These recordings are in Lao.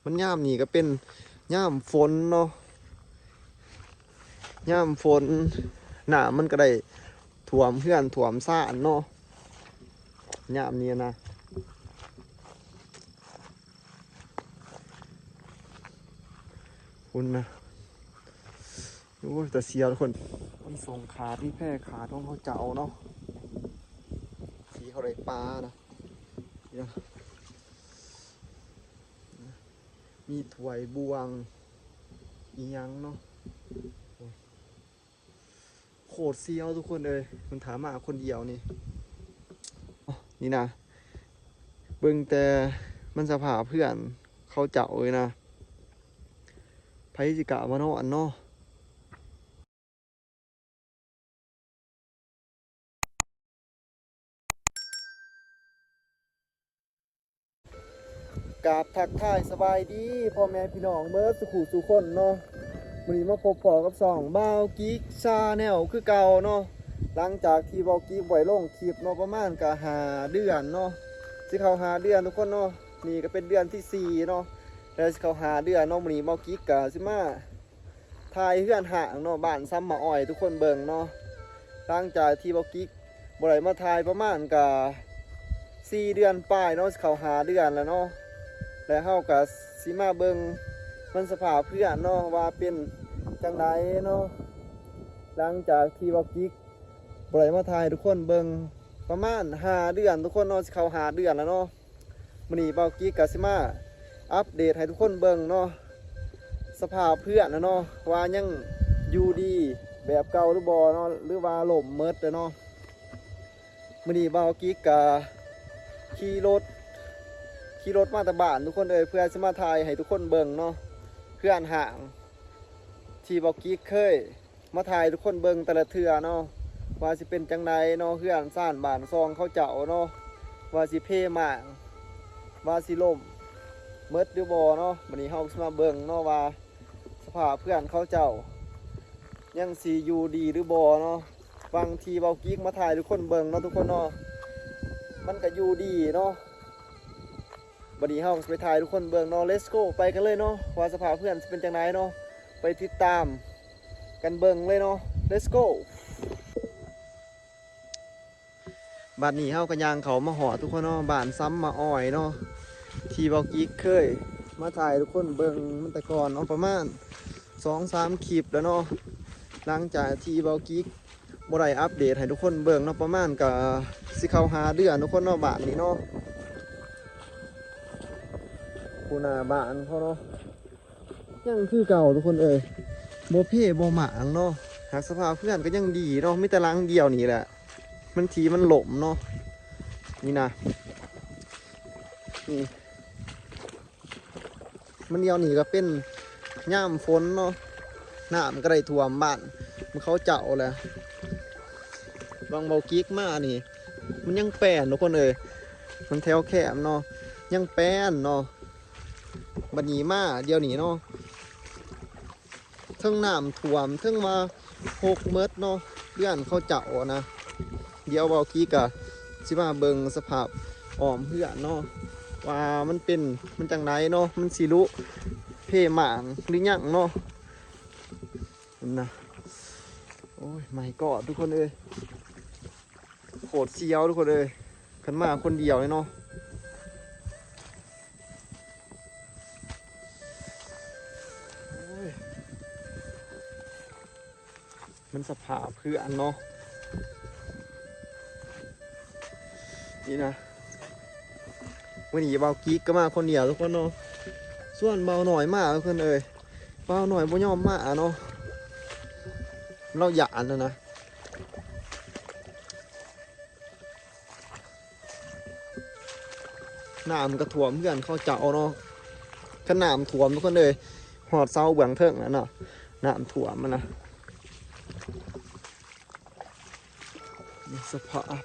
ມັນຍາມນີ້ກໍເປັນຍາມຝົນເນາະ ຍາມຝົນ ນ້ຳມັນກໍໄດ້ຖ້ວມເຮືອນຖ້ວມຊານເນາະ ຍາມນີ້ນະ ພຸ້ນນະ. ໂອ້ຍ ຕາສ່ຽວທຸກຄົນ ມີສົງຂາດ ມີແພຂາດຂອງເຂົາເຈົ້າເນາະ ທີ່ເຂົາໄດ້ປານະ ມີຖ້ວຍບ່ວງອີ່ຫຍັງເນາະ ໂອ້ຍ ໂຄດສ່ຽວທຸກຄົນເອີຍ ມັນຖ້າມາຄົນດຽວນີ້ ນີ້ນະ ເບິ່ງແຕ່ມັນສະພາບເຮືອນເຂົາເຈົ້າເອີຍນະ ໃຜຊິກ້າມານອນເນາະ. ກາບທັກທາຍສະບາຍດີພໍ່ແມ່ພີ່ນ້ອງເບິດສູ່ຜູ້ສູ່ຄົນເນາະ ມື້ນີ້ມາພົບພໍ້ກັບຊ່ອງບ່າວກິກຊາແນວຄືເກົ່າເນາະ ຫຼັງຈາກທີ່ບ່າວກິກບໍ່ໄດ້ລົງຄລິບເນາະ ປະມານກະຫ້າເດືອນເນາະ ຊິເຂົ້າຫ້າເດືອນທຸກຄົນເນາະ ນີ້ກະເປັນເດືອນທີສີ່ເນາະ ແລ້ວຊິເຂົ້າຫ້າເດືອນເນາະ ມື້ນີ້ບ່າວກິກກະຊິມາ ຖ່າຍເຮືອນຮ້າງເນາະ ບ້ານຊຳມະອ້ອຍ ທຸກຄົນເບິ່ງເນາະ ຫຼັງຈາກທີ່ບ່າວກິກບໍ່ໄດ້ມາຖ່າຍປະມານກະສີ່ເດືອນປາຍເນາະ ຊິເຂົ້າຫ້າເດືອນແລ້ວເນາະ ແລະເຮົາກະຊິມາເບິ່ງມັນສະພາບເຮືອນເນາະ ວ່າເປັນຈັ່ງໃດເນາະ ຫຼັງຈາກທີ່ບ່າວກິກບໍ່ໄດ້ມາຖ່າຍໃຫ້ທຸກຄົນເບິ່ງປະມານຫ້າເດືອນ ທຸກຄົນເນາະ ຊິເຂົ້າຫ້າເດືອນແລ້ວເນາະ. ມື້ນີ້ບ່າວກິກກະຊິມາອັບເດດໃຫ້ທຸກຄົນເບິ່ງເນາະ ສະພາບເຮືອນນະເນາະ ວ່າຍັງຢູ່ດີແບບເກົ່າຫຼືບໍ່ເນາະ ຫຼືວ່າລົ້ມໝົດແລ້ວເນາະ. ມື້ນີ້ບ່າວກິກກະຂີ່ລົດ ຂີ່ລົດມາແຕ່ບ້ານທຸກຄົນເອີຍ ເພື່ອຊິມາຖ່າຍໃຫ້ທຸກຄົນເບິ່ງເນາະ ເຮືອນຮ້າງທີ່ບ່າວກິກເຄີຍ ມາຖ່າຍໃຫ້ທຸກຄົນເບິ່ງແຕ່ລະເທື່ອເນາະ ວ່າຊິເປັນຈັ່ງໃດເນາະ ເຮືອນຊານບ້ານຊ່ອງເຂົາເຈົ້າເນາະ ວ່າຊິເພໝ້າງ ວ່າຊິລົ້ມໝົດຫຼືບໍ່ເນາະ. ບັດນີ້ເຮົາຊິມາເບິ່ງເນາະວ່າສະພາບເຮືອນເຂົາເຈົ້າຍັງຊິຢູ່ດີຫຼືບໍ່ເນາະ. ຫວ່າງທີ່ບ່າວກິກມາຖ່າຍໃຫ້ທຸກຄົນເບິ່ງເນາະ ທຸກຄົນເນາະ ມັນກະຢູ່ດີເນາະ. ບັດນີ້ເຮົາກະຊິໄປຖ່າຍໃຫ້ທຸກຄົນເບິ່ງເນາະ let's go ໄປກັນເລີຍເນາະ ວ່າສະພາບເຮືອນຊິເປັນຈັ່ງໃດເນາະ ໄປຕິດຕາມກັນເບິ່ງເລີຍເນາະ let's go. ບັດນີ້ເຮົາກະຍ່າງເຂົ້າມາຮອດທຸກຄົນເນາະ ບ້ານຊຳມະອ້ອຍເນາະ ທີ່ບ່າວກິກເຄີຍມາຖ່າຍໃຫ້ທຸກຄົນເບິ່ງມັນແຕ່ກ່ອນເນາະ ປະມານສອງສາມຄລິບແລ້ວເນາະ. ຫຼັງຈາກທີ່ບ່າວກິກ ບໍ່ໄດ້ອັບເດດໃຫ້ທຸກຄົນເບິ່ງເນາະ ປະມານກະຊິເຂົ້າຫ້າເດືອນທຸກຄົນເນາະ ບ້ານນີ້ເນາະ. ຜູ້ໜ້າບ້ານເຂົາເນາະ ຍັງຄືເກົ່າທຸກຄົນເອີຍ ບໍ່ເພບໍ່ໝ້າງເນາະ. ຫາກສະພາບເຮືອນກະຍັງດີເນາະ ມີແຕ່ຫຼັງດຽວນີ້ແຫຼະ ມັນທີ່ມັນລົ້ມເນາະ. ນີ້ນະ ນີ້ ມັນດຽວນີ້ກະເປັນຍາມຝົນເນາະ ນ້ຳກະໄດ້ຖ້ວມບ້ານເຂົາເຈົ້າແລ້ວ. ຫວ່າງບ່າວກິກມານີ້ ມັນຍັງແປນທຸກຄົນເອີຍ ມັນແຖວແຄບເນາະ ຍັງແປນເນາະ. ບັດນີ້ມາດຽວນີ້ເນາະ ເທິງນ້ຳຖ້ວມ ເທິງວ່າຫົກໝົດເນາະ ເຮືອນເຂົາເຈົ້ານະ. ດຽວບ່າວກິກກະຊິມາເບິ່ງສະພາບອ້ອມເຮືອນເນາະ ວ່າມັນເປັນ ມັນຈັ່ງໃດເນາະ ມັນຊິລຸເພໝ້າງຫຼືຍັງເນາະ. ນະ ໂອ້ຍ my god ທຸກຄົນເອີຍ ໂຄດສ່ຽວທຸກຄົນເອີຍ ຄັນມາຄົນດຽວເລີຍເນາະ. ໂອ້ຍ ມັນສະພາບເຮືອນເນາະ ນີ້ນະ. ມື້ນີ້ບ່າວກິກກະມາຄົນດຽວທຸກຄົນເນາະ ຊວນບ່າວນ້ອຍມາທຸກຄົນເອີຍ ບ່າວນ້ອຍບໍ່ຍອມມາເນາະ ລາວຢ້ານຫັ້ນນະ. ນ້ຳກະຖ້ວມເຮືອນເຂົາເຈົ້າເນາະ ຄັນນ້ຳຖ້ວມທຸກຄົນເອີຍ ຮອດເສົາເບື້ອງເທິງແລ້ວເນາະ ນ້ຳຖ້ວມຫັ້ນນະ. ສະພາບ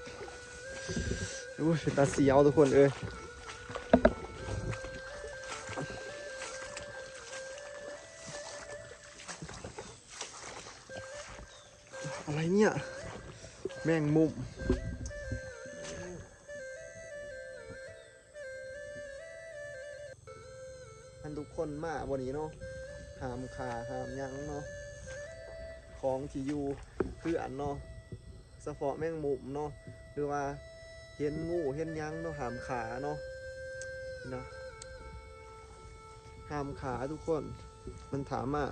ໂອ້ຍ ເປັນຕາສ່ຽວທຸກຄົນເອີຍ. ອະໄລເນີ້ຍ ແມງມຸມ. ມັນດຸ ມາບໍ່ນີ້ເນາະ ຫ້າມຂ້າຫ້າມຫຍັງເນາະ ຂອງທີ່ຢູ່ເຮືອນເນາະ ສະເພາະແມງມຸມເນາະ ຫຼືວ່າເຫັນງູເຫັນຫຍັງເນາະ ຫ້າມຂ້າເນາະ ນະ ຫ້າມຂ້າທຸກຄົນ. ມັນຖ້າມາ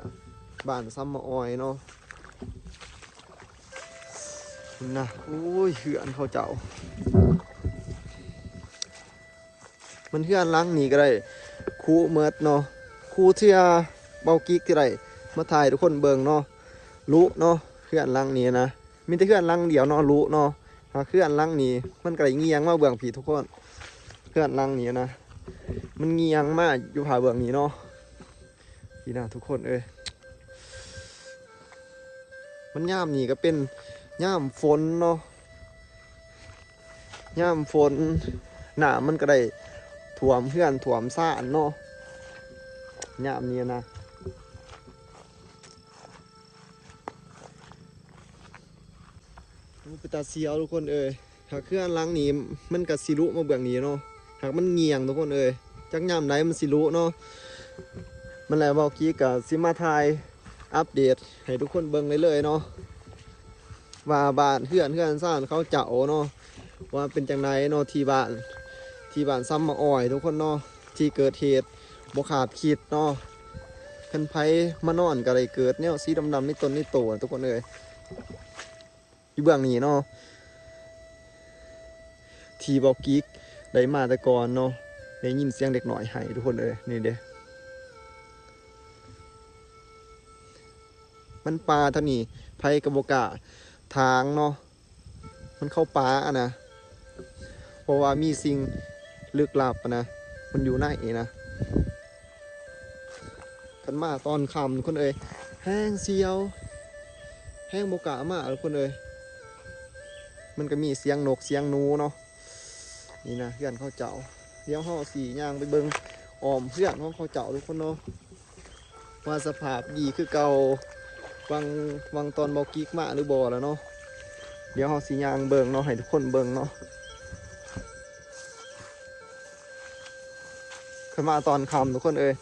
ບ້ານຊຳມະອອຍເນາະ ນະ ໂອ້ຍ ເຮືອນເຂົາເຈົ້າ ມັນເຮືອນຫຼັງນີ້ກໍໄດ້ຄຸເໝິດເນາະ ຄຸເທື່ອເບົາກິກທີ່ໄດ້ມາຖ່າຍໃຫ້ທຸກຄົນເບິ່ງເນາະ ລຸເນາະ ເຮືອນຫຼັງນີ້ນະ ມີແຕ່ເຮືອນຫຼັງດຽວເນາະ ລຸເນາະ ຫາກເຮືອນຫຼັງນີ້ມັນກໍໄດ້ງ່ຽງມາເບື້ອງພີ້ທຸກຄົນ ເຮືອນຫຼັງນີ້ນະ ມັນງ່ຽງມາຢູ່ພາເບື້ອງນີ້ເນາະ ນີ້ນະທຸກຄົນເອີຍ ມັນຍາມນີ້ກໍເປັນຍາມຝົນເນາະ ຍາມຝົນ ນ້ຳມັນກໍໄດ້ຖ້ວມເຮືອນຖ້ວມຊານເນາະ ຍາມນີ້ນະ ໂອ້ ເປັນຕາສຽວທຸກຄົນເອີຍ ຫາກເຮືອນຫຼັງນີ້ມັນກໍຊິລຸມາເບື້ອງນີ້ເນາະ ຫາກມັນງ່ຽງທຸກຄົນເອີຍ ຈັກຍາມໃດມັນຊິລຸເນາະ ມັນແຫຼະ ເບົາກີກະຊິມາຖ່າຍອັບເດດໃຫ້ທຸກຄົນເບິ່ງເລື້ອຍໆເນາະ ວ່າບ້ານເຮືອນ ເຮືອນຊານເຂົາເຈົ້າເນາະ ວ່າເປັນຈັ່ງໃດເນາະ ທີ່ບ້ານ ທີ່ບ້ານຊຳມະອອຍທຸກຄົນເນາະ ທີ່ເກີດເຫດບໍ່ຄາດຄິດເນາະ ຄັນໃຜມານອນກໍໄດ້ເກີດແນວສີດຳໆໃນຕົນໃນໂຕ ທຸກຄົນເອີຍ ຢູ່ເບື້ອງນີ້ເນາະ ທີ່ເບົາກິກໄດ້ມາແຕ່ກ່ອນເນາະ ໄດ້ຍິນສຽງເດັກນ້ອຍໄຫ້ ທຸກຄົນເອີຍ ນີ້ເດ້ ມັນປ່າທາງນີ້ ໃຜກໍບໍ່ກ້າທາງເນາະ ມັນເຂົ້າປ່າຫັ້ນນະ ເພາະວ່າມີສິ່ງລຶກລັບຫັ້ນນະ ມັນຢູ່ໃນນີ້ນະ ຄັນມາຕອນຄ່ຳທຸກຄົນເອີຍ ແຮງສຽວ ແຮງບໍ່ກ້າມາທຸກຄົນເອີຍ ມັນກໍມີສຽງນົກສຽງໜູເນາະ ນີ້ນະ ເຮືອນເຂົາເຈົ້າ ດຽວເຮົາຊິຍ່າງໄປເບິ່ງອ້ອມເຮືອນຂອງເຂົາເຈົ້າທຸກຄົນເນາະ ວ່າສະພາບດີຄືເກົ່າ ຫວ່າງ ຫວ່າງຕອນເບົາກິກມາຫຼືບໍ່ລະເນາະ ດຽວເຮົາຊິຍ່າງເບິ່ງເນາະ ໃຫ້ທຸກຄົນເບິ່ງເນາະ ຄັນມາຕອນຄ່ຳທຸກຄົນເອີຍ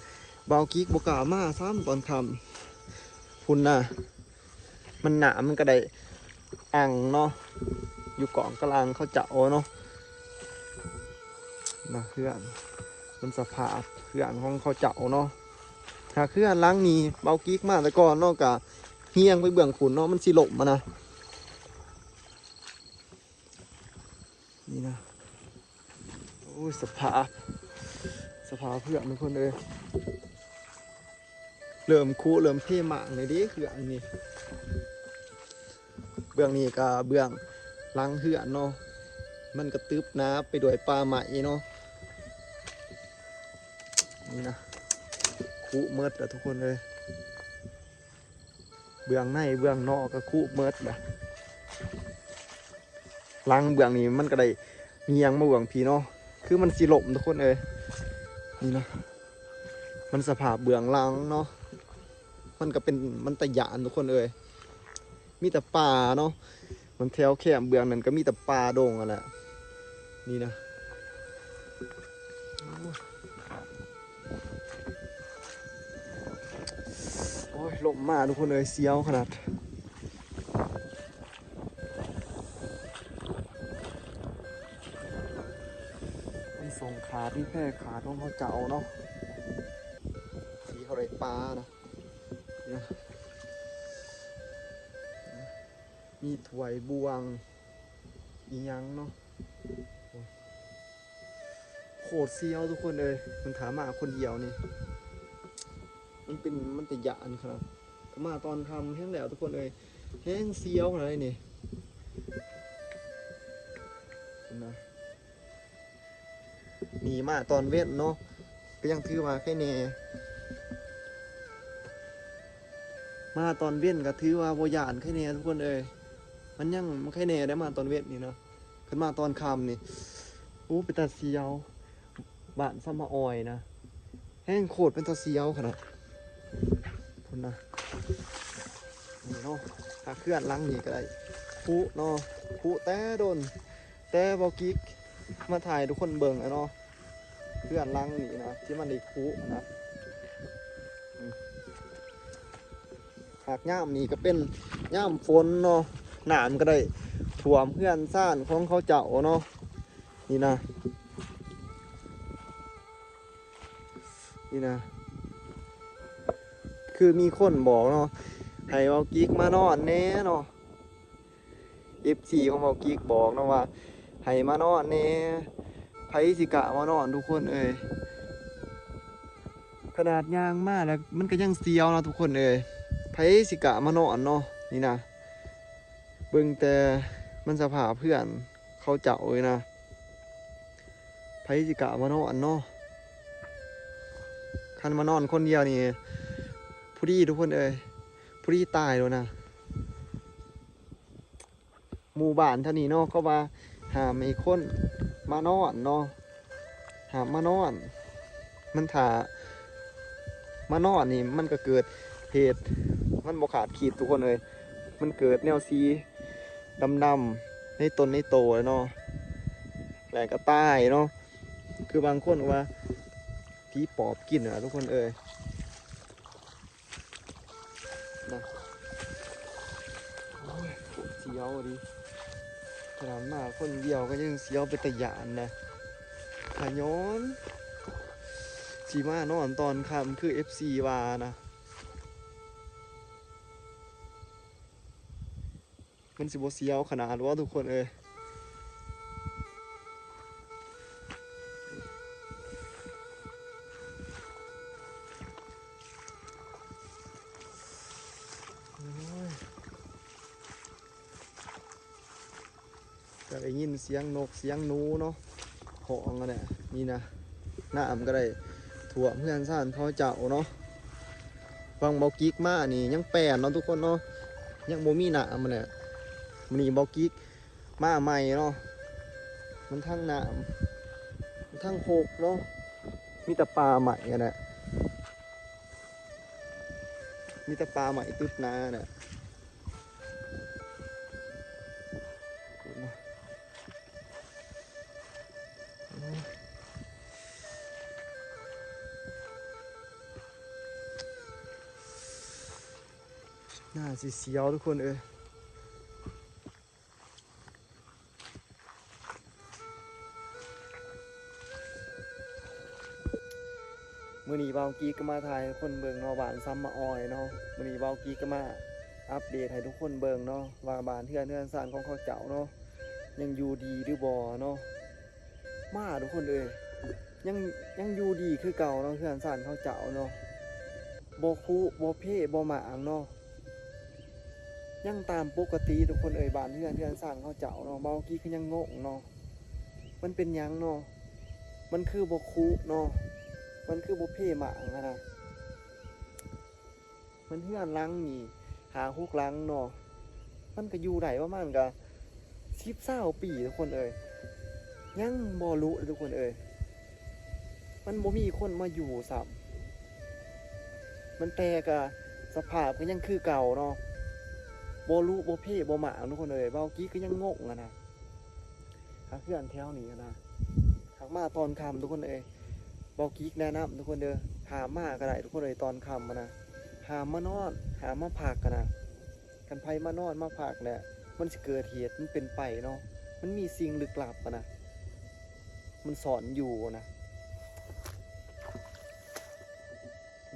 ເບົາກິກບໍ່ກ້າມາຊ້ຳຕອນຄ່ຳ ພຸ້ນນະ ມັນໜ້າ ມັນກໍໄດ້ອັ່ງເນາະ ຢູ່ກອງກະລ່າງເຂົາເຈົ້າເນາະ ນະ ເຮືອນ ມັນສະພາບເຮືອນຂອງເຂົາເຈົ້າເນາະ ຫາກເຮືອນຫຼັງນີ້ເບົາກິກມາແຕ່ກ່ອນເນາະ ກະຮຽງໄປເບື້ອງພຸ້ນເນາະ ມັນຊິລົ້ມຫັ້ນນະ ນີ້ນະ ໂອ້ຍ ສະພາບ ສະພາບເຮືອນທຸກຄົນເອີຍ ເລີ່ມຄຸເລີ່ມເພໝ້າງແລ້ວເດ້ເຮືອນນີ້ ເບື້ອງນີ້ກະເບື້ອງຫຼັງເຮືອນເນາະ ມັນກະຕຶບໜາໄປດ້ວຍປ່າໄມ້ເນາະ ນີ້ນະ ຄຸເໝິດລະທຸກຄົນເອີຍ ເບື້ອງໃນເບື້ອງນອກກະຄຸເໝິດລະ ຫຼັງເບື້ອງນີ້ມັນກະໄດ້ງ່ຽງມາເບື້ອງພີ້ເນາະ ຄືມັນຊິລົ້ມທຸກຄົນເອີຍ ນີ້ນະ ມັນສະພາບເບື້ອງຫຼັງເນາະ ມັນກະເປັນ ມັນຕາຢ້ານທຸກຄົນເອີຍ ມີແຕ່ປ່າເນາະ ມັນແຖວແຄມເບື້ອງນັ້ນກະມີແຕ່ປ່າດົງຫັ້ນແຫຼະ ນີ້ນະ ໂອ້ຍ ລົມມາທຸກຄົນເອີຍ ສຽວຂະໜາດ ມີສົງຂາດ ມີແພຂາດຂອງເຂົາເຈົ້າເນາະ ທີ່ເຂົາໄດ້ປານະ ມີຖ້ວຍບ່ວງອີ່ຫຍັງເນາະ ໂຄດສຽວທຸກຄົນເອີຍ ມັນຖ້າມາຄົນດຽວນີ້ ມັນເປັນ ມັນຕາຢ້ານຂະໜາດ ຖ້າມາຕອນຄ່ຳແຮງແລ້ວທຸກຄົນເອີຍ ແຮງສຽວຂະໜາດນີ້ ເຫັນນະ ນີ້ມາຕອນເວັນເນາະ ກໍຍັງຖືວ່າໄຄແນ່ ມາຕອນເວັນກໍຖືວ່າບໍ່ຢ້ານໄຄແນ່ທຸກຄົນເອີຍ ມັນຍັງໄຄແນ່ໄດ໋ ມາຕອນເວັນນີ້ເນາະ ຄັນມາຕອນຄ່ຳນີ້ ໂອ້ ເປັນຕາສຽວ ບ້ານຊຳມະອອຍນະ ແຮງໂຄດເປັນຕາສຽວຂະໜາດ ພຸ້ນນະ ນີ້ເນາະ ຫາເຮືອນຫຼັງນີ້ກໍໄດ້ ຄຸເນາະ ຄຸແຕ່ດົນ ແຕ່ເບົາກິກມາຖ່າຍໃຫ້ທຸກຄົນເບິ່ງແຫຼະເນາະ ເຮືອນຫຼັງນີ້ນະ ທີ່ມັນໄດ້ຄຸນະ ຫາກຍາມນີ້ກໍເປັນຍາມຝົນເນາະ ນ້ຳກໍໄດ້ຖ້ວມເຮືອນຊານຂອງເຂົາເຈົ້າເນາະ. ນີ້ນະ ນີ້ນະ ຄືມີຄົນບອກເນາະ ໃຫ້ເບົາກິກມານອນແດ່ເນາະ. ເອັຟຊີຂອງເບົາກິກບອກເນາະວ່າ ໃຫ້ມານອນແດ່ ໃຜຊິກ້າມານອນ ທຸກຄົນເອີຍ. ຂະໜາດຍ່າງມາແລ້ວມັນກໍຍັງສຽວເນາະ ທຸກຄົນເອີຍ. ໃຜຊິກ້າມານອນເນາະ ນີ້ນະ. ເບິ່ງແຕ່ມັນສະພາບເຮືອນເຂົາເຈົ້າເອີຍນະ ໃຜຊິກ້າມານອນເນາະ. ຄັນມານອນຄົນດຽວນີ້ ຜູ້ດີ ທຸກຄົນເອີຍ ຜູ້ດີຕາຍໂລດນະ. ໝູ່ບ້ານແຖວນີ້ເນາະ ເຂົາວ່າຫ້າມໃຫ້ຄົນມານອນເນາະ ຫ້າມມານອນ. ມັນຖ້າມານອນນີ້ ມັນກໍເກີດເຫດ ມັນບໍ່ຄາດຄິດ ທຸກຄົນເອີຍ. ມັນເກີດແນວສີດຳໆໃນຕົນໃນໂຕເນາະ ແລ້ວກໍຕາຍເນາະ. ຄືບາງຄົນວ່າຜີປອບກິນນະ ທຸກຄົນເອີຍ. ນະ ໂອ້ຍ ໂຄດສຽວອີ່ຫຼີ. ຂະໜາດມາຄົນດຽວກໍຍັງສຽວເປັນຕາຢ້ານນະ. ຂະຍ້ອນຊິມານອນຕອນຄ່ຳຄືເອັຟຊີວ່ານະ ມັນຊິບໍ່ສຽວຂະໜາດບໍ່ ທຸກຄົນເອີຍ? ໂອ້ຍ ກໍໄດ້ຍິນສຽງນົກສຽງໜູເນາະ ຮ້ອງຫັ້ນແຫຼະ. ນີ້ນະ ນ້ຳກໍໄດ້ຖ້ວມເຮືອນຊານເຂົາເຈົ້າເນາະ. ຫວ່າງເບົາກິກມານີ້ຍັງແປນເນາະ ທຸກຄົນເນາະ ຍັງບໍ່ມີນ້ຳຫັ້ນແຫຼະ. ມື້ນີ້ເບົາກິກມາໃໝ່ເນາະ ມັນທັງນ້ຳ ມັນທັງຮົກເນາະ ມີແຕ່ປ່າໄມ້ຫັ້ນແຫຼະ ມີແຕ່ປ່າໄມ້ຕຶບໜາຫັ້ນແຫຼະ. ໜ້າຊິສຽວ ທຸກຄົນເອີຍ. ມື້ນີ້ເບົາກິກກໍມາຖ່າຍໃຫ້ຄົນເບິ່ງເນາະ ບ້ານຊຳມະອອຍເນາະ. ມື້ນີ້ເບົາກິກກໍມາອັບເດດໃຫ້ທຸກຄົນເບິ່ງເນາະ ວ່າບ້ານເຮືອນ ເຮືອນຊານຂອງເຂົາເຈົ້າເນາະ ຍັງຢູ່ດີຫຼືບໍ່ເນາະ. ມາ ທຸກຄົນເອີຍ ຍັງ ຍັງຢູ່ດີຄືເກົ່າເນາະ ເຮືອນຊານເຂົາເຈົ້າເນາະ ບໍ່ຄຸບໍ່ເພບໍ່ໝ້າງເນາະ ຍັງຕາມປົກກະຕິ ທຸກຄົນເອີຍ. ບ້ານເຮືອນ ເຮືອນຊານເຂົາເຈົ້າເນາະ ເບົາກີກໍຍັງງົງເນາະ ມັນເປັນຫຍັງເນາະ ມັນຄືບໍ່ຄຸເນາະ ມັນຄືບໍ່ເພໝ້າງຫັ້ນນະ. ເຮືອນຫຼັງນີ້ຫ້າຫົກຫຼັງເນາະ ມັນກໍຢູ່ໄດ້ປະມານກໍສິບຊາວປີ ທຸກຄົນເອີຍ ຍັງບໍ່ລຸເດ້ ທຸກຄົນເອີຍ ມັນບໍ່ມີຄົນມາຢູ່ຊ້ຳ. ມັນແຕ່ກໍສະພາບກໍຍັງຄືເກົ່າເນາະ ບໍ່ລຸບໍ່ເພບໍ່ໝ້າງ ທຸກຄົນເອີຍ. ເບົາກີກໍຍັງງົງຫັ້ນນະ ຫາເຮືອນແຖວນີ້ຫັ້ນນະ ຫາກມາຕອນຄ່ຳ ທຸກຄົນເອີຍ. ເບົາກີກແນະນຳ ທຸກຄົນເດີ ຫ້າມມາກໍໄດ້ ທຸກຄົນເອີຍ ຕອນຄ່ຳຫັ້ນນະ ຫ້າມມານອນ ຫ້າມມາພັກຫັ້ນນະ. ຄັນໃຜມານອນມາພັກແຫຼະ ມັນຊິເກີດເຫດ ມັນເປັນໄປເນາະ ມັນມີສິ່ງລຶກລັບຫັ້ນນະ ມັນຊ່ອນຢູ່ນະ.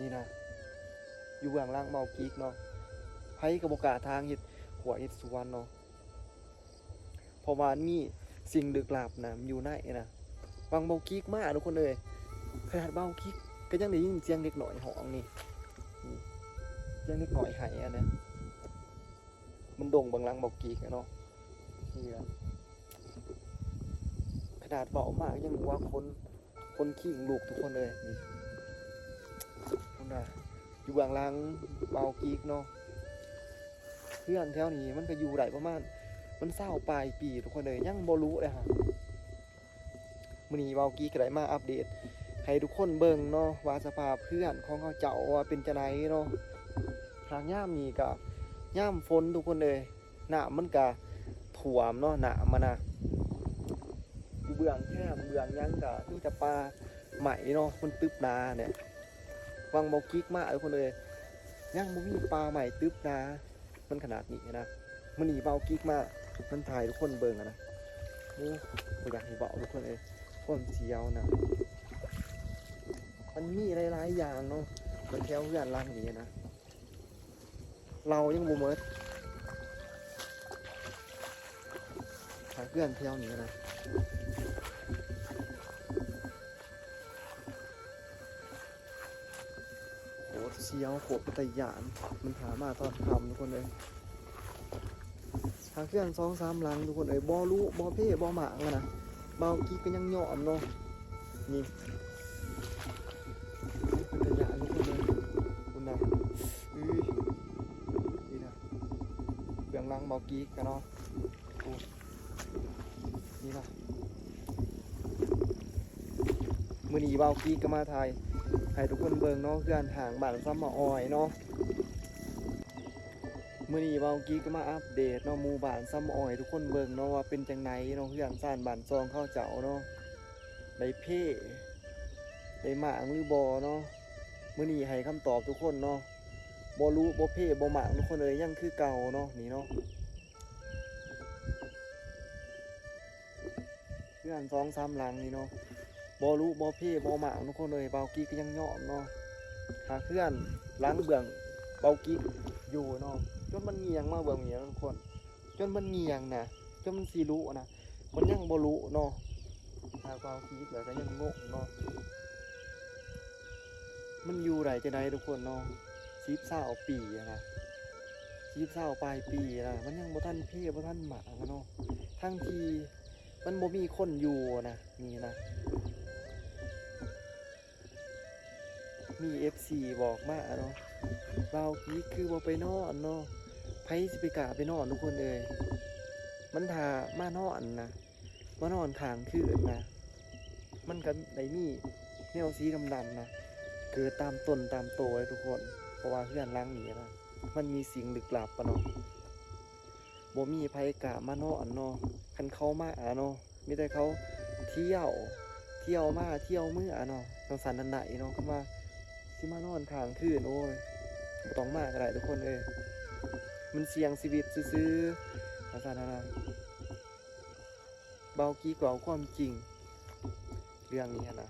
ນີ້ນະ ຢູ່ເບື້ອງຫຼັງເບົາກີກເນາະ ໃຜກໍບໍ່ກ້າທາງເຮັດຂົວເຮັດສວນເນາະ ເພາະວ່າມັນມີສິ່ງລຶກລັບນະ ມັນຢູ່ໃນນະ. ຫວ່າງເບົາກີກມາ ທຸກຄົນເອີຍ ຂະໜາດເບົາກີກກໍຍັງໄດ້ຍິນສຽງເດັກນ້ອຍຮ້ອງນີ້ ນີ້ ສຽງເດັກນ້ອຍໄຫ້ຫັ້ນນະ. ມັນດົງເບື້ອງຫຼັງເບົາກີກເນາະ ນີ້ລະ ຂະໜາດເວົ້າມາກໍຍັງວ່າຂົນ ຂົນຄີງລຸກ ທຸກຄົນເອີຍ. ນີ້ ພຸ້ນນະ ຢູ່ເບື້ອງຫຼັງເບົາກີກເນາະ ເຮືອນແຖວນີ້ມັນກໍຢູ່ໄດ້ປະມານ ມັນຊາວປາຍປີ ທຸກຄົນເອີຍ ຍັງບໍ່ລຸເດ້ຫະ. ມື້ນີ້ເບົາກີກກໍໄດ້ມາອັບເດດໃຫ້ທຸກຄົນເບິ່ງເນາະ ວ່າສະພາບເຮືອນຂອງເຂົາເຈົ້າວ່າເປັນຈັ່ງໃດເນາະ. ຫາກຍາມນີ້ກໍຍາມຝົນ ທຸກຄົນເອີຍ ນ້ຳມັນກະຖ້ວມເນາະ ນ້ຳມັນນະ ຢູ່ເບື້ອງແຄມເບື້ອງຫຍັງກະມີແຕ່ປ່າໄມ້ເນາະ ມັນຕຶບໜາແຫຼະ. ຫວ່າງເບົາກິກມາ ທຸກຄົນເອີຍ ຍັງບໍ່ມີປ່າໄມ້ຕຶບໜາ ມັນຂະໜາດນີ້ນະ. ມື້ນີ້ບ່າວກິກມາ ມັນຖ່າຍໃຫ້ທຸກຄົນເບິ່ງນະ. ໂອ້ ບໍ່ຢາກໃຫ້ເວົ້າທຸກຄົນເອີຍ ຄວາມສຽວນະ. ມັນມີຫຼາຍໆຢ່າງເນາະ ແຖວເຮືອນຫຼັງນີ້ນະ. ເຫຼົ້າຍັງບໍ່ໝົດ ຫາເຮືອນແຖວນີ້ນະ. ໂຄດສຽວ ໂຄດເປັນຕາຢ້ານ ມັນຖ້າມາຕອນຄ່ຳທຸກຄົນເອີຍ. ຫາເຮືອນສອງສາມຫຼັງທຸກຄົນເອີຍ ບໍ່ລຸບໍ່ເພບໍ່ໝາກຫັ້ນນະ. ບ່າວກິກກໍຍັງຍອມເນາະ ນີ້ ເປັນຕາຢ້ານທຸກຄົນເອີຍ. ພຸ້ນນະ ອື ນີ້ນະ ເບື້ອງຫຼັງບ່າວກິກກະເນາະ. ໂອ້ ນີ້ນະ ມື້ນີ້ບ່າວກິກກໍມາຖ່າຍໃຫ້ທຸກຄົນເບິ່ງເນາະ ເຮືອນຮ້າງບ້ານຊຳມະອອຍເນາະ. ມື້ນີ້ບ່າວກິກກໍມາອັບເດດເນາະ ໝູ່ບ້ານຊຳມະອອຍໃຫ້ທຸກຄົນເບິ່ງເນາະ ວ່າເປັນຈັ່ງໃດເນາະ ເຮືອນຊານບ້ານຊ່ອງເຂົາເຈົ້າເນາະ ໄດ້ເພ ໄດ້ໝາກຫຼືບໍ່ເນາະ. ມື້ນີ້ໃຫ້ຄຳຕອບທຸກຄົນເນາະ ບໍ່ລຸບໍ່ເພບໍ່ໝາກທຸກຄົນເອີຍ ຍັງຄືເກົ່າເນາະ ນີ້ເນາະ. ເຮືອນສອງສາມຫຼັງນີ້ເນາະ ບໍ່ລຸບໍ່ເພບໍ່ໝາກທຸກຄົນເອີຍ ບ່າວກິກກໍຍັງຍອມເນາະ. ຫາເຮືອນຫຼັງເບື້ອງບ່າວກິກຢູ່ເນາະ ຈົນມັນງຽງມາເບື້ອງນີ້ນະທຸກຄົນ ຈົນມັນງຽງນະ ຈົນມັນຊິລຸນະ ມັນຍັງບໍ່ລຸເນາະ. ຖ້າເວົ້າຜິດແລ້ວກໍຍັງງົງເນາະ ມັນຢູ່ໄດ້ຈັ່ງໃດທຸກຄົນເນາະ ສິບຊາວປີນະ ສິບຊາວປາຍປີນະ ມັນຍັງບໍ່ທັນເພ ບໍ່ທັນໝາກເນາະ ທັງທີ່ມັນບໍ່ມີຄົນຢູ່ນະ ນີ້ນະ. ມີເອັຟຊີບອກມາເນາະ ບ່າວກິກຄືບໍ່ໄປນອນເນາະ ໃຜຊິໄປກ້າໄປນອນທຸກຄົນເອີຍ. ມັນຖ້າມານອນນະ ມານອນຄ້າງຄືນນະ ມັນກໍໄດ້ມີແນວສີດຳໆນະ ເກີດຕາມຕົ້ນຕາມໂຕເດ້ທຸກຄົນ ເພາະວ່າເຮືອນຫຼັງນີ້ນະ ມັນມີສິ່ງລຶກລັບປະເນາະ. ບໍ່ມີໃຜກ້າມານອນເນາະ ຄັນເຂົາມາເນາະ ມີແຕ່ເຂົາທ່ຽວ ທ່ຽວມາທ່ຽວເມືອເນາະ ຈັ່ງຊັ້ນນັ້ນໄດ້ເນາະ. ຄັນວ່າຊິມານອນຄ້າງຄືນ ໂອ້ຍ ບໍ່ຕ້ອງມາກໍໄດ້ທຸກຄົນເອີຍ ມັນສ່ຽງຊີວິດຊື່ໆ ຈັ່ງຊັ້ນຫັ້ນນະ. ບ່າວກິກເວົ້າຄວາມຈິງ ເລື່ອງນີ້ຫັ້ນນະ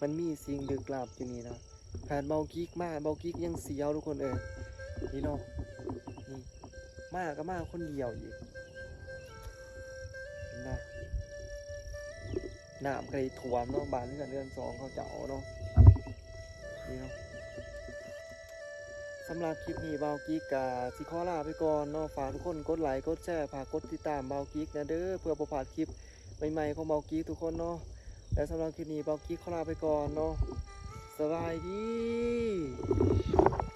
ມັນມີສິ່ງລຶກລັບຢູ່ນີ້ນະ. ຂະໜາດບ່າວກິກມາ ບ່າວກິກຍັງສຽວທຸກຄົນເອີຍ ນີ້ເນາະ ນີ້ ມາກໍມາຄົນດຽວອີກ ເຫັນນະ. ນ້ຳກໍໄດ້ຖ້ວມເນາະ ບ້ານເຮືອນເຮືອນຊອງເຂົາເຈົ້າເນາະ ນີ້ເນາະ. ສຳລັບຄລິບນີ້ບ່າວກິກກະຊິຂໍລາໄປກ່ອນເນາະ ຝາກທຸກຄົນກົດໄລກົດແຊ ຝາກກົດຕິດຕາມບ່າວກິກແດ່ເດີ ເພື່ອບໍ່ພາດຄລິບໃໝ່ໆຂອງບ່າວກິກທຸກຄົນເນາະ. ແລະສຳລັບຄລິບນີ້ບ່າວກິກຂໍລາໄປກ່ອນເນາະ ສະບາຍດີ.